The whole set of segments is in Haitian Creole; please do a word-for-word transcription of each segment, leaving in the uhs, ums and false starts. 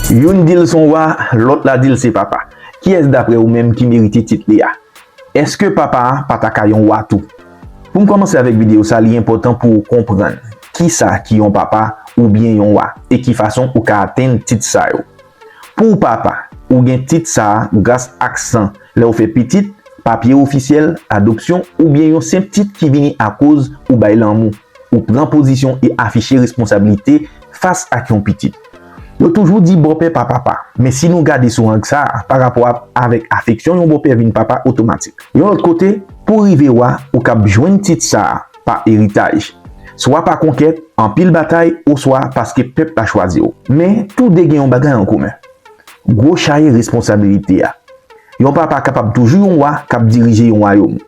Youn di l s on wa, lòt la di l se papa. Kiyès daprè ou menm ki merite tit li a? Èske papa a pa ta ka yon wa tou? Pou m kòmanse avèk videyo sa, li enpòtan pou w konprann kisa ki yon papa oubyen yon wa e ki fason ou ka atenn tit sa yo. Pou w papa, ou gen tit sa a gras ak san lè w fè pitit, papye ofisyèl, adopsyon, oubyen yon senp tit ki vini akoz ou bay lanmou, ou pran pozisyon e afiche responsablite fas ak yon pitit. Yo toujou di bòpè pa papa, men si nou gade sou ang sa a pa rapò a, avèk afeksyon yon bòpè vin papa otomatik. Yon lòt kote, pou w rive wa, ou kab jwenn tit sa a pa eritaj, swa pa konkèt, anpil batay, oswa paske pèp la chwazi w. Men, tou de gen yon bagay an komen. Gwo chaye responsabilite a. Yon papa kapab toujou yon wa k ap dirije yon wayòm,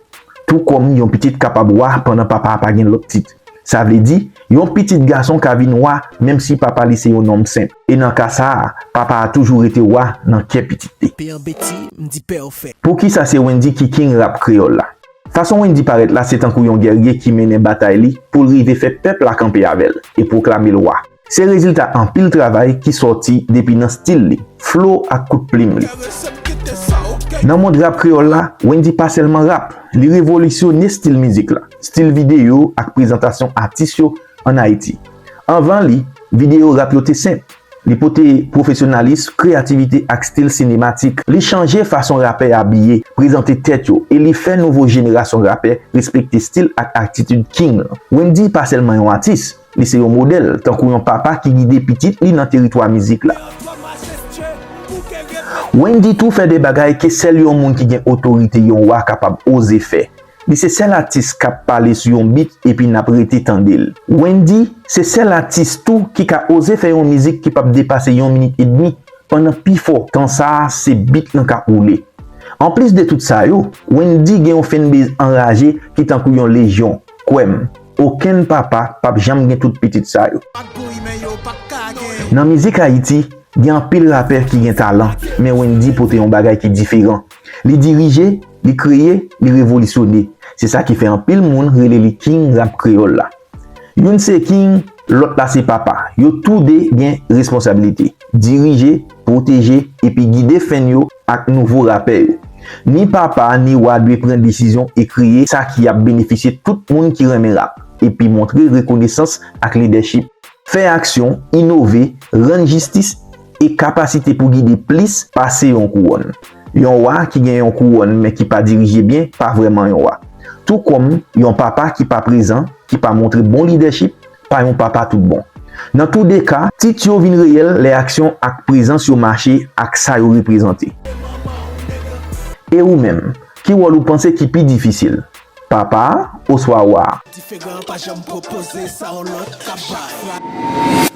tou kòm yon pitit kapab wa pandan papa a pa gen lòt tit. Sa vle di, yon pitit gason ka vin wa menm si papa li se yon nonm senp. E nan ka sa a, papa a toujou rete wa nan kè pitit li. P an Beti, m di pè w fè. Poukisa se Wendy ki king rap kreyòl la? Fason Wendy parèt la se tankou yon gèrye ki mennen batay li pou l rive fè pèp la kanpe avè l e pwoklame l wa. Se rezilta anpil travay ki sòti depi nan stil li, flo ak kout plim li. Nan mond rap kreyòl la, Wendy pa sèlman rap, li revolisyone stil mizik la, stil videyo ak prezantasyon atis yo ann Ayiti. Anvan li, videyo rap yo te senp. Li pote pwofesyonalis, kreyativite ak stil sinematik. Li chanje fason rapè abiye, prezante tèt yo, e li fè nouvo jenerasyon rapè respekte stil ak atitid king lan. Wendy pa sèlman yon atis, li se yon modèl, tankou yon papa ki gide pitit li nan teritwa mizik la. Wendy tou fè de bagay ke sèl yon moun ki gen otorite, yon wa, kapab oze fè. Li se sèl atis k ap pale sou yon bit epi n ap rete tande l. Wendy se sèl atis tou ki ka oze fè yon mizik ki p ap depase yon minit edmi pandan pifò tan sa a se bit lan k ap woule. Anplis de tout sa yo, Wendy gen yon fanbase anraje ki tankou yon lejyon. Kwè m, okenn papa p ap janm gen tout pitit sa yo. Nan mizik Ayiti, gen anpil rapè ki gen talan, men Wendy pote yon bagay ki diferan. Li dirije, li kreye, li revolisyone. Se sa ki fè anpil moun rele li king rap kreyòl la. Youn se king, lòt la se papa. Yo tou de gen responsablite, dirije, pwoteje, epi gide fan yo ak nouvo rapè yo. Ni papa, ni wa dwe pran desizyon e kreye sa ki ap benefisye tout moun ki renmen rap, epi montre rekonesans ak lidèchip. Fè aksyon, inove, rann jistis, e kapasite pou gide plis pase yon kouwòn. Yon wa ki gen yon kouwòn men ki pa dirije byen pa vrèman yon wa. Tou kòm yon papa ki pa prezan, ki pa montre bon lidèchip, pa yon papa tout bon. Nan tou de ka, tit yo vin reyèl lè aksyon ak prezans yo mache ak sa yo reprezante. E ou menm, ki wòl ou panse ki pi difisil? Papa a oswa wa a? Diferan pa janm pwopoze sa yon lòt ka bay.